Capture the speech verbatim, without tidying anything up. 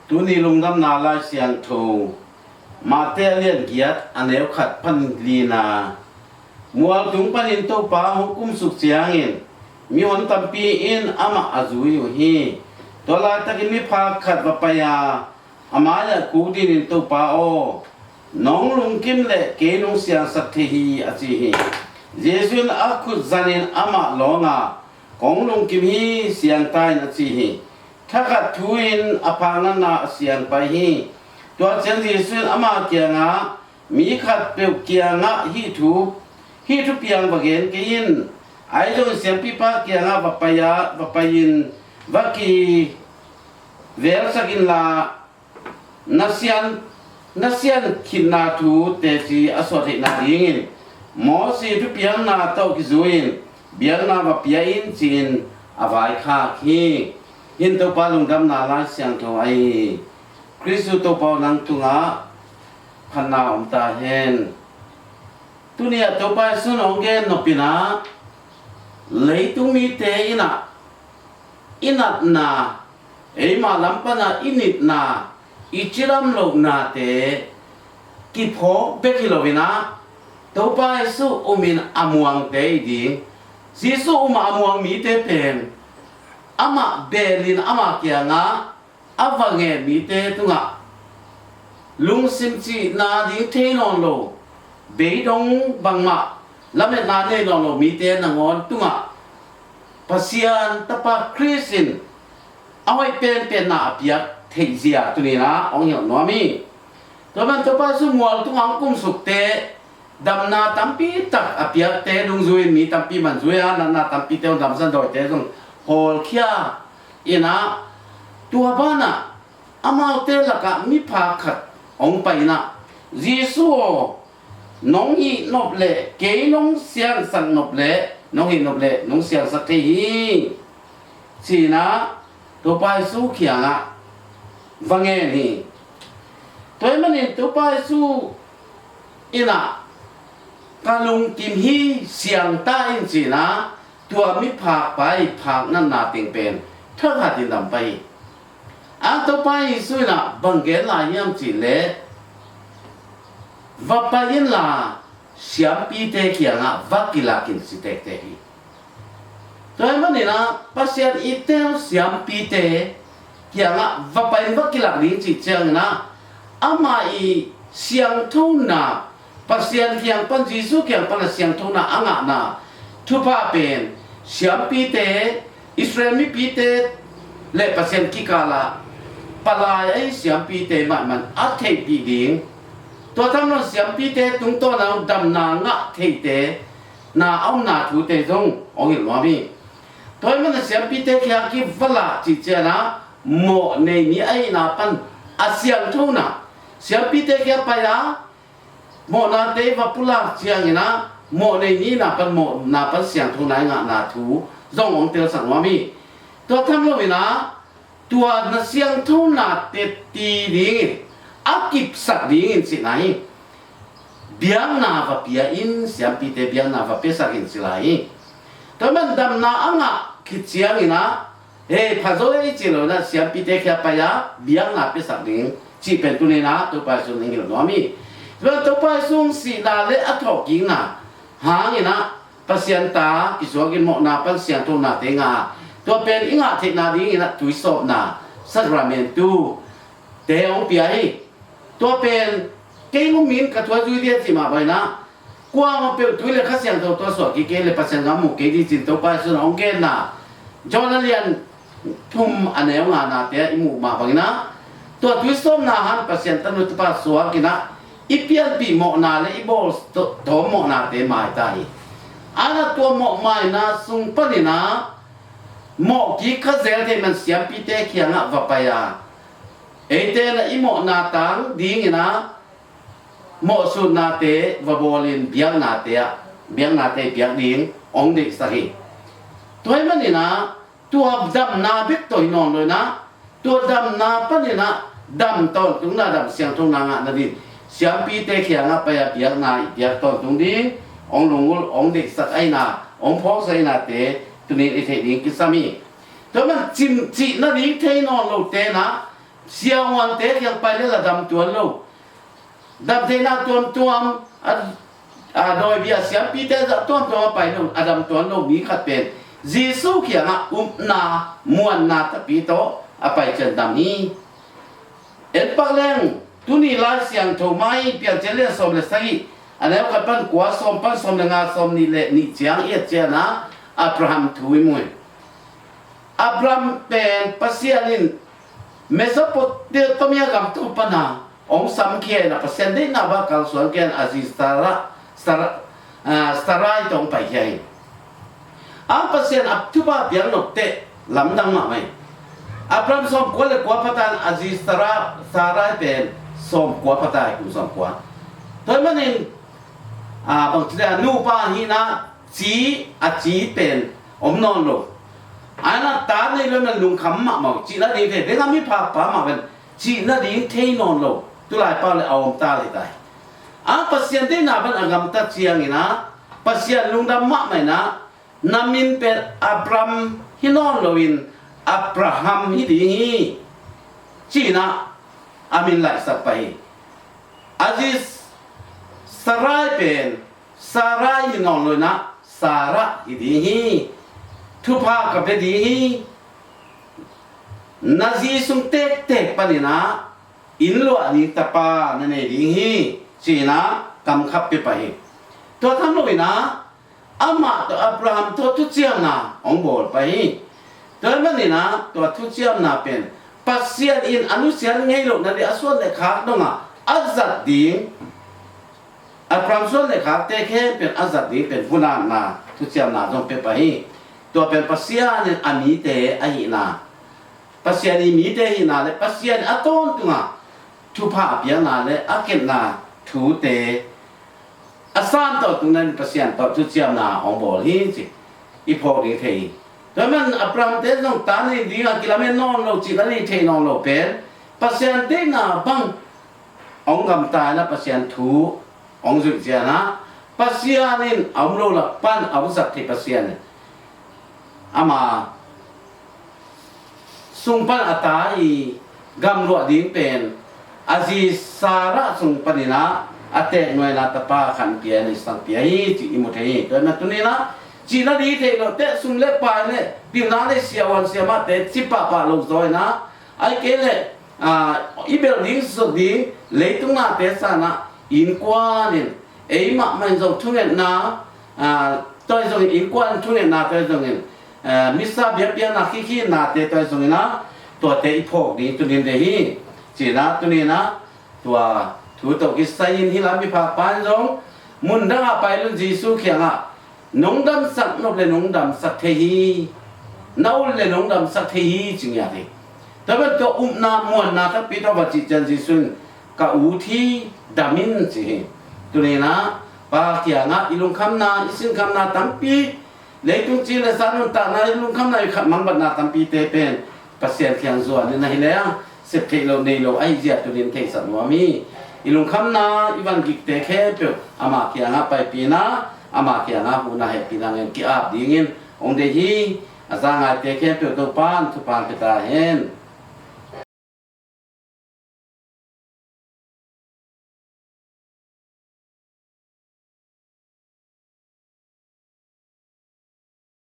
Tuni lungdamna Lai Siangtho, Mate a lian giat a neu khat pan lina. Mual tung panin Topa hong kumsuk ciangin mihon tampi in amah a zui uh hi. Tua laitakin miphak khat va pai a, a mai-ah kuk dinin, "Topa aw, nong lungkim leh kei nong siangsak thei hi," a ci hi. Jesu in a khut zanin amah lawng a, "Kong lungkim hi, siang ta in," a ci hi. Thakhat thu-in a phak natna a siang pai hi. Tua ciang Jesu in ama kiangah, "Mi khatpeuh kiangah hih thu, hih thupiang va gen kei in. Ahi zongin siampipa kiangah va pai-a, va pai-in va kivelsak inla, na sian, na sian khitna thu teci a suah theihna dingin Moses thupiakna tawh kizui-in biakna va pia in," ci-in a vaikhak hi. Hih in Topa lungdamna Lai Siangtho ahi hi. Khristu Topa aw, nang tungah phatna om ta hen. Tuni-ah Topa Jesu in hong gen nop in ah, leitung mite in ah i natna, eima lam pan a i nitna, i cidam lohnate kiphawk bek hi loin ah, Topa Jesu um in a muangte i ding, Jesu um a a muang mite pen amah belin ama kiangah a va ngen mite tungah, lungsim cihna ding thei nawn lo, beidong bangmah lametna nei nawn lo mite nangawn tungah Pasian Tapa Khrist in a hoih penpenna a piak theihzia tuni-in ah hong hilh nuam hi. Tua man Topa Jesu mual tungah hong kumsukte, damna tampi tak a piakte dungzui-in mi tampi man zui a, natna tampite hong damsan dawite zong hawlkhia in ah, tua banah amaute lakah miphak khat hong pai in ah, "Jesu aw, nong hih nop leh kei nong siangsak nop leh, nong hih nop leh nong siangsak thei hi," ci-in ah Topa Jesu kiangah va ngen hi. Tua ahih manin Topa Jesu in ah, "Ka lungkim hi, siang ta in," ci-in ah tua miphakpa i phak natna teng pen thakhatin dam pah hi. A Topa Jesu in ah bang gen lai hiam cih leh, "Va pai inla siampite kiangah va kilak in," ci tektek hi. Tua ahih manin ah Pasian i tel siampite kiangah va pai in, va kilak ding cih ciangin ah, ama i siangthona, Pasian kiang pan, Jesu kiang pan a siangthona a ngahna thupha pen siampite, Israel mipite le Pasian kikalah palai ahi siampite mahmah in a theihpih ding, tua thamlon siampite tungtawn a damna ngah theite na a omna thute zong hong hilh nuam hi. Tua ahih manin siampite kiang kiva lah cih ciangin ah, mawh nei ni ahihna pan a siangthona, siampite kiang pai a, mawhnate va pulak ciangin ah, mawh nei ni na pan, mawhna pan siangthona i ngahna thu zong hong telsak nuam hi. Tua tham loin ah, tua na siangthona tetti dingin, a kipsak dingin cihna hi. Biakna va pia in, siampite biakna va piasak in ci lai hi. Tua man damna a ngah khit ciangin ah, "Hei, pha zo ei," ci lo in ah, siampite kiang pai a, biakna piasak ding cih pen tuni-in ah Topa Jesu in hong hilh nuam hi. Tua Topa Jesu sihna le a thawhkikna hangin ah, Pasian ta kisuakin mawhna pan siangthonate ngah a, tua pen i ngah theihna dingin ah tuisawpna, sakramentu te hong pia hi. Tua pen kei hong min ka tuazui ding a cih mah bangin ah, kuamah peuh tui le Kha Siangtho tawh suah kik kei leh Pasian gam mu kei ding ci-in Topa Jesu in hong genna, John a lian thum a neu nganate ah i muh mah bangin ah, tua tuisawpna hang Pasian tanu tapa suakin ah, i pianpih mawhna le i bawl tawm mawhnate mai ta hi. A na tua mawh maina sung panin ah, mawh kik kha zel thei man siampite kiangah va pai a, eite na i mawhna tang dingin ah, mawhsutnate va bawlin biaknate ah, biaknate biak ding hong deihsak hi. Tua ahih manin ah, tua damna bek tawh hi nawn lo in ah, tua damna panin ah, dam tawntungna, dam siangthona ngah nading, siampite kiangah pai a biakna i biak tawntung ding hong lunggulh, hong deihsak ahihna, hong phawksak ahihnate tuni-in i theih ding kisam hi. Tua man cimcih nading thei nawn lote in ah, siavuante kiang pai le la dam tuan lo. Damtheihna tuamtuam a, a dawi bia siampite zah tuamtuam a pai lo, a dam tuan lo mi khat pen Jesu kiangah upna muanna takpi tawh a pai ciang dam hi. En pak leng, tuni Lai Siangtho mai Piancil lian sawm le sagih, a neu khat pan kua, sawm pan sawm le nga, sawm nih le nih ciang i et ciangin ah Abraham thu i mu hi. Abraham pen Pasian in Mesopotamia gam tu pana hong samkhia in a, Pasian deihna bang kalsuan khia in a, zi Sara, Sara, ah, Sarai tawh hong paikhia hi. A Pasian a thupha piak nop teh lamdang mahmah hi. Abraham sawmkua le kua pha ta in a, zi Sara, Sarai pen sawmkua pha ta hi, kum sawmkua. Tua ahih manin, ah, bangci le a nupa hi na, ci, a ci pen om nawn lo. A na ta nei lo, na lungkham mahmah uh, cihna ding thei, deng a mi phakpa mah pen cihna ding thei nawn lo. Tulai pau le a om ta le tai. A Pasian deihna bang a gamta ciangin ah, Pasian lungdam mahmah in ah, na min pen Abram hi nawn loin Abraham hi ding hi, ci-in ah a min laihsak pah hi. A zi Sarai pen Sarai hi nawn loin ah Sarah hi ding hi. Thupha ka pia ding hi. Na zi sung tektek panin ah inn luah ding tapa na nei ding hi, ci-in ah kam khat pia pah hi. Tua tham loin ah amah tawh Abraham tawh thuciamna hong bawl pah hi. Tua ahih manin ah tua thuciamna pen Pasian in a nusiat ngei loh nading a suan le khak dongah a zat ding, Abraham suan le khakte khempeuh a zat ding pen vunatna thuciamna zong pia pah hi. Tua pen Pasian in a mite ahihna, Pasian i mite ahihna le Pasian a tawntungah thupha a piakna le a kepna thute a san tawh tungna in Pasian tawh thuciamna hong bawl hi ci i phawk ding thei hi. Tua ahih man Abraham te zong ta nei dingah kilamen nawn lo, cihna nei thei nawn lo pen Pasian deihna bang hong gamta in ah Pasian thu hong zuih ciangin ah, Pasian in a om lo lak pan a hong zat thei Pasian in ama sung pan a ta i gamluah ding pen a zi Sarah sung panin ah a teek nuaina tapa khat pia, nei sang pia hi ci i mu thei hi. Tua ahih man tuni-in ah cihna ding thei lo teh, sum le pai le pilna le siavuan siamahte ci pahpah lo zaw in ah, ahih kei leh, ah, i belh ding, sut ding leitung nate sangin ah innkuan in, ei mahmah in zong thungetna, ah, tua hi zongin innkuan in thungetna, tua hi zongin, ah, misa biakpiakna khikhi nate tua hi zongin ah tuate i phawk ding tuni-in deih hi. Ci-in ah tuni-in ah tua thu tawh kisai in hih lai mi phakpa in zong mun dangah pai lo-in Jesu kiangah nong damsak nop leh nong damsak thei hi, na ut leh nong damsak thei hi ci ngiat hi. Tua bantuk upna muanna takpi tawh va cih ciang Jesu in ka ut hi, dam in ci hi. Tuni-in ah Pa kiangah i lungkhamna, i sinkhamna tampi, leitung ci le sa nuntakna i lungkhamna, i khat mangbatna tampite pen Pasian kiang zuan in ahih leh sep theih loh nei lo ahih zia tuni-in theihsak nuam hi. I lungkhamna, i van gikte khempeuh ama kiangah paipih in ah, ama kiangah huhna hehpihna ngen ki-ap dingin hong deih hi. A za ngaite khempeuh Topa'n thupha hong pia ta hen.